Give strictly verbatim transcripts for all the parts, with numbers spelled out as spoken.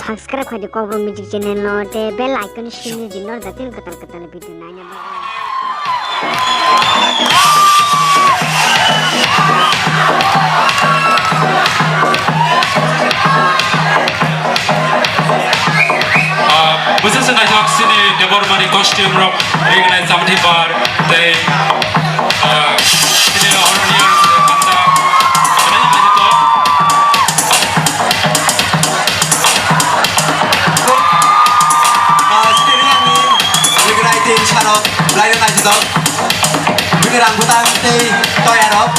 Subscribe khai di Kokborok Music channel no, te bell icon sini di, nor jatin kwtal kwtal video naina bagwi. Ah, bwswk se naithok chini Debbarmani costume rok ringnai chamthi bar tei, ah, chini horoni panda belai naithok. Ah, chini ringni ringnai tin sarok belai naithok. Bini rang bwtang tei toya rok.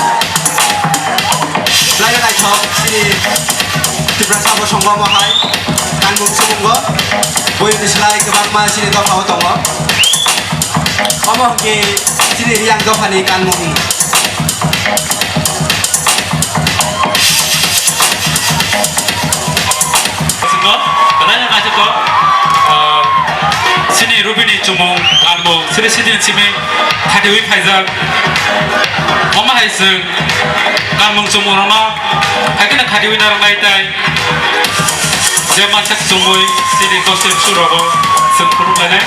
Belai naithok chini Tiprasa bosongo omo hai kanmung chumungo. Buini slai kwbangma chini dophao tongo. Omo hwnkhe chini Riyang dophani kanmung. Belai naithok, ah, chini Rubini chumung kanmung, chini sidin simi khatiwi phaijak. Omo hai chwng kanmung chumung rokno hai kheno khatiwi narwknai tei je mansak chumui chini costume show rogo chwng phunuk lainai.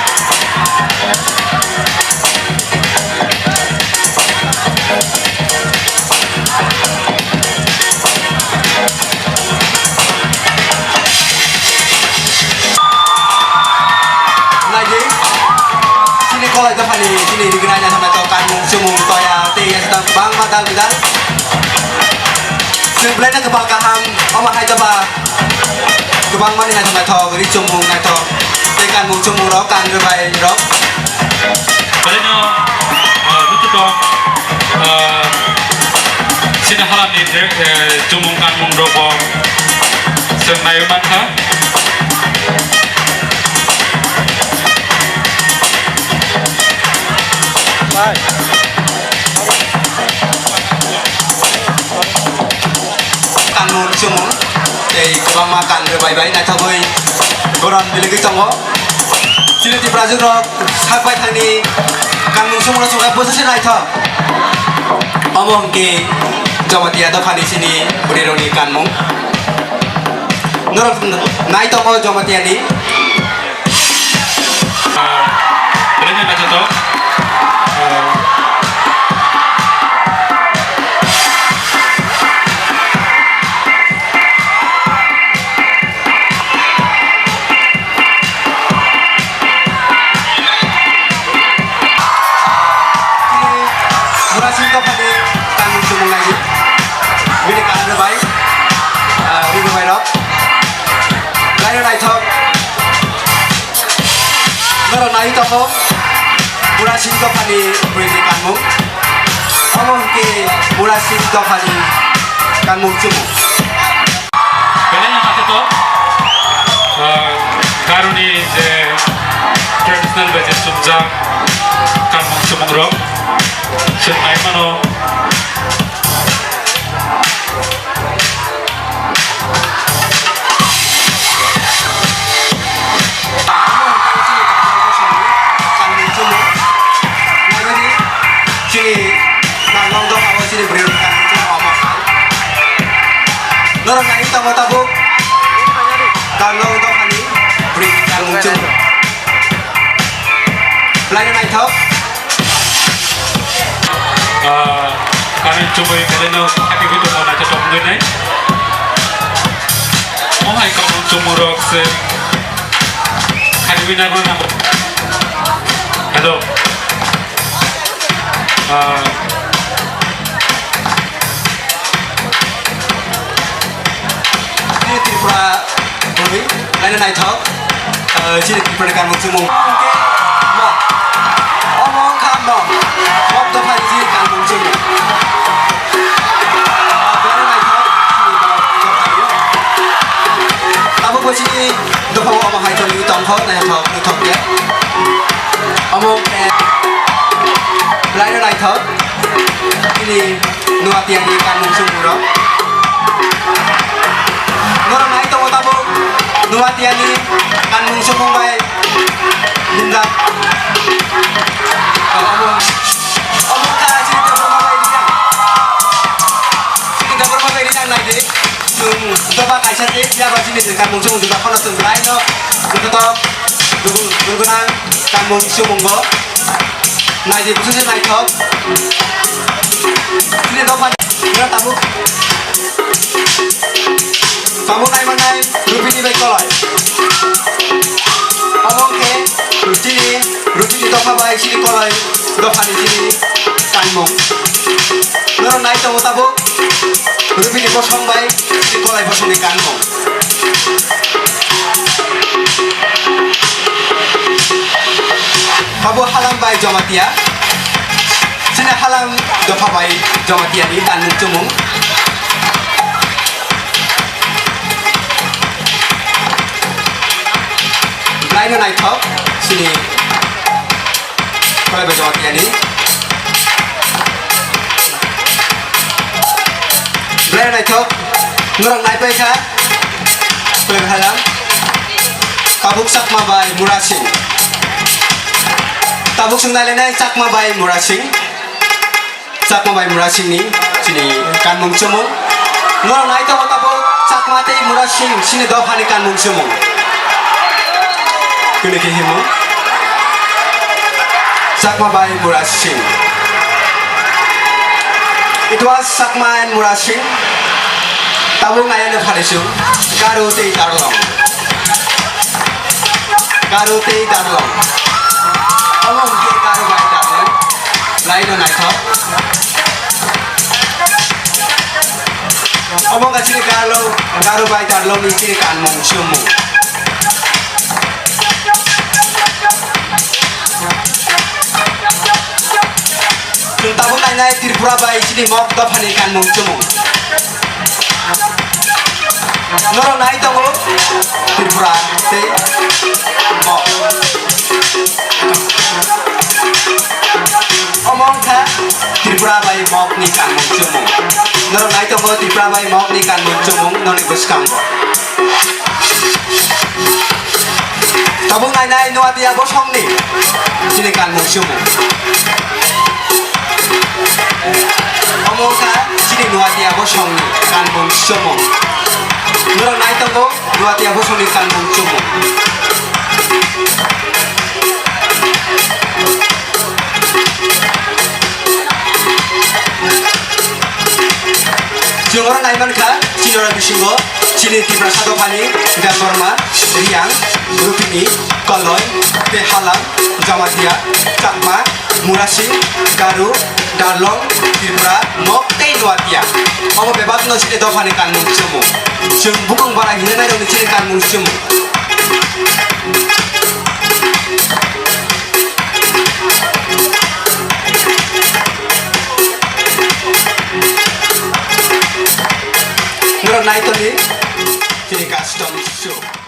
Naidi, chini kolai dophani, chini rignai naithok naithok kanmung, chumung, toya, tei yasdang kwbangma dal bidal. Chwng belai no kwbang kaham, omo hai dopha kwbangmani naithok naithok, ri chumung naithok, tei kanmung chumung rok, kan rwbai rok. Belai no, ah, joto tong, ah, chini halani je, eh, chumung kanmung rokbo chwng naiwi mankha. Kanmung chumung tei kwbangma kan rwbai bai naithogwi goron biligwi tongo. Chini Tiprajwk rok sak baithangni kanmung chumung rok chwngkha bwswk se naithok. Omo hwnkhe Jamatia dophani chini bwrwi rokni kanmung. Norok nai tongo Jamatia ni. Ah, belai no naithotok. Ah. Murasing dophani kanmung chumung nai di. Bini kanmung bai, ah, bini bai rok. Belai no naithok. Norok nai tongo Murasing dophani bwrwini kanmung. Omo hwnkhe Murasing dophani kanmung chumung. Belai no naithotok, ah, Garoni je traditional bai je chumjak kanmung chumung rok chwng nai mano. Chini Banglong dophao chini bwrwi rok kanmung chumung omo hai. Norok nai tongo tabuk Banglong dophani bwrwi kanmung chumung. Belai no naithok. Ah, kanmung chumui belai no khatiwi tongo, naithotok wngwi nai. Mohai kanmung chumui rok se khatiwi narwkna nango. Hello. Ah, Chini Tripura bwrwi, belai no naithok. Ah, chini Tripura ni kanmung chumung. Omo hwnkhe, omo, omo wngkha mok, mok dophani chini kanmung chumung. Ah, belai no naithok, chini mok dophani. Tabuk bo chini dophao omo hai choli tongkho, naithok, naithok ya. Omo hwnkhe, belai no naithok, chini Nuatia ni kanmung chumung rok. Norok nai tongo tabuk Nuatia ni kanmung chumung bai limjak. Omo, omo kha chini Debbarma bai rijak. Chini Debbarma bai rijak nai di. Doba kaisa tei phiya ba chini je kanmung chumung juda kheno chwng belai no joto dugul duguna kanmung chumung bo. Naidi busu se naithok. Chini doba ni tabuk. Tabuk nai manai Rupini bai kolai. Omo khe chini Rupini dopha bai chini kolai dophani chini kanmung. Norok nai tongo tabuk Rupini bosong bai chini kolai bosongni kanmung. Abo Halam bai Jamatia. Chini Halam dopha bai Jamatia ni kanmung chumung. Belai no naithok chini Kolai bai Jamatia ni. Belai no naithok norok naipai kha. Kolai bai Halam. Tabuk Chakma bai Murasing. Tabuk chwng nailainai Chakma bai Murasing. Chakma bai Murasing ni chini kanmung chumung. Norok nai tongo tabuk Chakma tei Murasing chini dophani kanmung chumung. Kini khe himo Chakma bai Murasing. It was Chakma and Murasing. Tabuk nai ano phari chwng Garo tei Darlong. Garo tei Darlong. Omo hwnkhe Garo bai Darlong. Belai no naithok. Omo wngkha chini Garo, Garo bai Darlong ni chini kanmung chumung. Chwng tabuk nainai Tripura bai chini Mok dophani kanmung chumung. Norok nai tongo Tripura tei Mok. Omo wngkha Tripura bai Mok ni kanmung chumung. Norok nai tongo Tripura bai Mok ni kanmung chumung noni bwskango. Tabuk nainai Nuatia bosongni chini kanmung chumung. Omo wngkha chini Nuatia bosongni kanmung chumung. Norok nai tongo Nuatia bosongni kanmung chumung. Chwng oro nai mankha, chini oro bisingo chini Tiprasa dophani Debbarma, Riyang, Rupini, Koloi, tei Halam, Jamatia, Chakma, Murasing, Garo, Darlong, Tripura, Mok tei Nuatia. Omo bebakno chini dophani kanmung chumung. Chwng bukung bara hinwi nairokni chini kanmung chumung. Norok nai tongdi chini custom show.